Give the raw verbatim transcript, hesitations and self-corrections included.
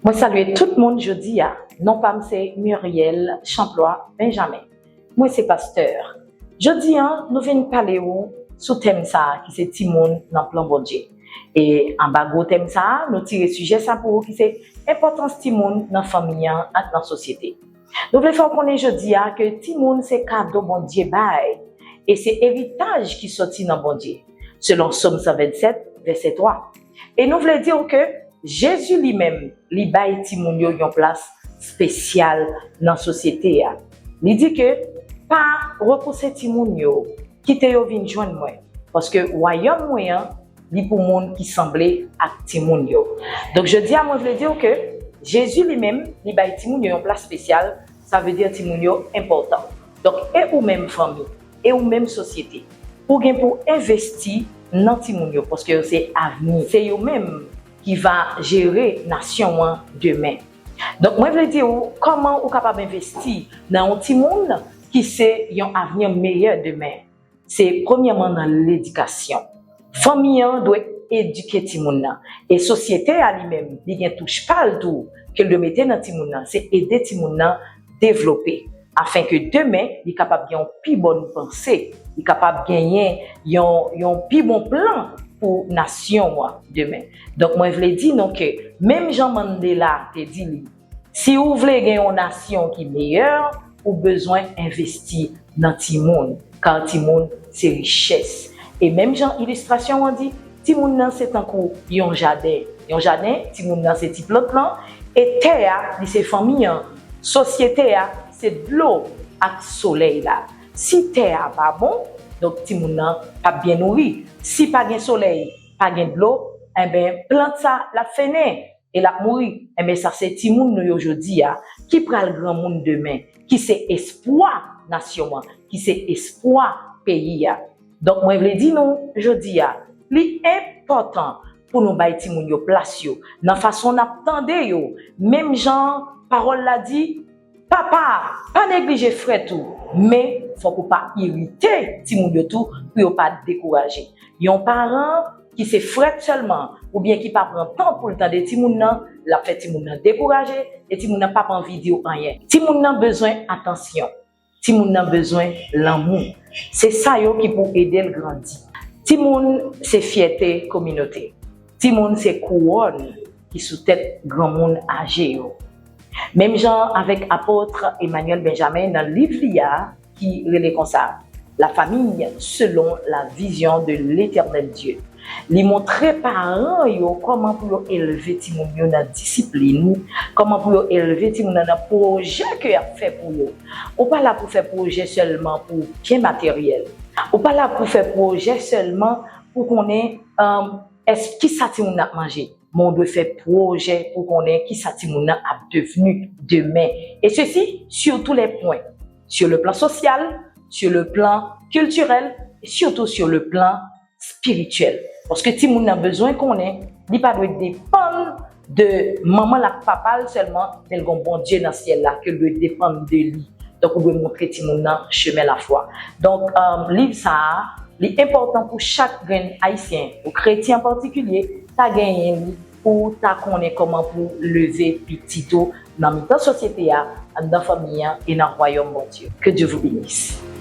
Mwen salye tout moun jodi a. Non pa m se Muriel Chanplois Benjamin. Mwen se pastè. Jodi a, nou vin pale ou sou tèm sa a ki se timoun nan plan Bondye. E anba gwo tèm sa a, nou tire sijè sa pou ou ki se enpòtans timoun nan fanmi an ak nan sosyete. Nou vle fè w konnen jodi a ke timoun se kado Bondye bay e se eritaj ki sòti nan Bondye, selon Sòm san vennsèt, vèsè twa. E nou vle di w ke Jezi li menm, li bay timoun yo yon plas espesyal nan sosyete a. Li di ke, pa repouse timoun yo, kite yo vin jwenn mwen, paske wayòm mwen an, li pou moun ki sanble ak timoun yo. Donk, jodi a, mwen vle di w ke Jezi li menm, li bay timoun yo yon plas espesyal, sa vle di timoun yo enpòtan. Donk, e ou menm fanmi, e ou menm sosyete, ou gen pou envesti nan timoun yo, paske yo se avni. Se yo menm ki va jere nasyon an demen. Donk, mwen vle di w, kòman ou kapab envesti nan yon timoun ki se yon avni meyè demen? Se premyèman nan ledikasyon. Fanmi an dwe edike timoun nan. E sosyete a li menm, li gen touch pa l tou, ke l dwe mete nan timoun nan, se ede timoun nan devlope, afen ke demen, li kapab gen yon pi bòn panse, li kapab genyen yon, yon pi bon plan pou nasyon an demen. Donk, mwen vle di nou ke, menm jan Mandela te di li, si ou vle gen yon nasyon ki meyè, ou bezwen envesti nan timoun, kar timoun se richès. E menm jan ilistrasyon an di, timoun nan se tankou yon jaden. Yon jaden, timoun nan se ti plant lan, e tè a, li se fanmi an. Sosyete a, se dlo ak solèy la. Si tè a pa bon, donk timoun nan p ap byen nouri. Si pa gen solèy, pa gen dlo, enben, plant sa, l ap fennen e l ap mouri. Enben, sa se timoun nou yo jodi a, ki pral granmoun demen, ki se espwa nasyon an, ki se espwa peyi a. Donk, mwen vle di nou jodi a, li enpòtan pou nou bay timoun yo plas yo, nan fason n ap tande yo, menm jan pawòl la di, papa, pa neglije frèt ou, men fòk ou pa irite timoun yo tou pou yo pa dekouraje. Yon paran ki se frèt sèlman, oubyen ki pa pran tan pou l tande timoun nan, l ap fè timoun nan dekouraje, e timoun nan p ap anvi di w anyen. Timoun nan bezwen atansyon. Timoun nan bezwen lanmou. Se sa yo ki pou ede l grandi. Timoun se fyète kominote. Timoun se kouwòn ki sou tèt granmoun aje yo. Menm jan avèk apot Emmanuel Benjamin nan liv li a ki rele konsa, La famille selon la vision de l'Éternel Dieu. Li montre paran yo kòman pou yo elve timoun yo nan disiplin, kòman pou yo elve timoun nan nan pwojè ke y ap fè pou yo. Ou pa la pou fè pwojè sèlman pou byen materyèl. Ou pa la pou fè pwojè sèlman pou konnen, um, èske kisa timoun nan ap manje. Men w dwe fè pwojè pou konnen kisa timoun nan ap devni demen. Et ceci sur tous les points. Sur le plan social, sur le plan culturel, et surtout sur le plan spirituel. Paske timoun nan bezwen konnen, li pa dwe depann de manman l ak papa l sèlman, men l gon Bondye nan syèl la ke l dwe depann de li. Donk, ou dwe montre timoun nan chemen lafwa. Donk, um, liv sa a, li enpòtan pou chak grenn Ayisyen, pou kretyen an patikilye, ta genyen li pou ta konnen kòman pou leve pitit ou nan mitan sosyete a, anndan fanmi an e nan wayòm Bondye. Que Dieu vous bénisse.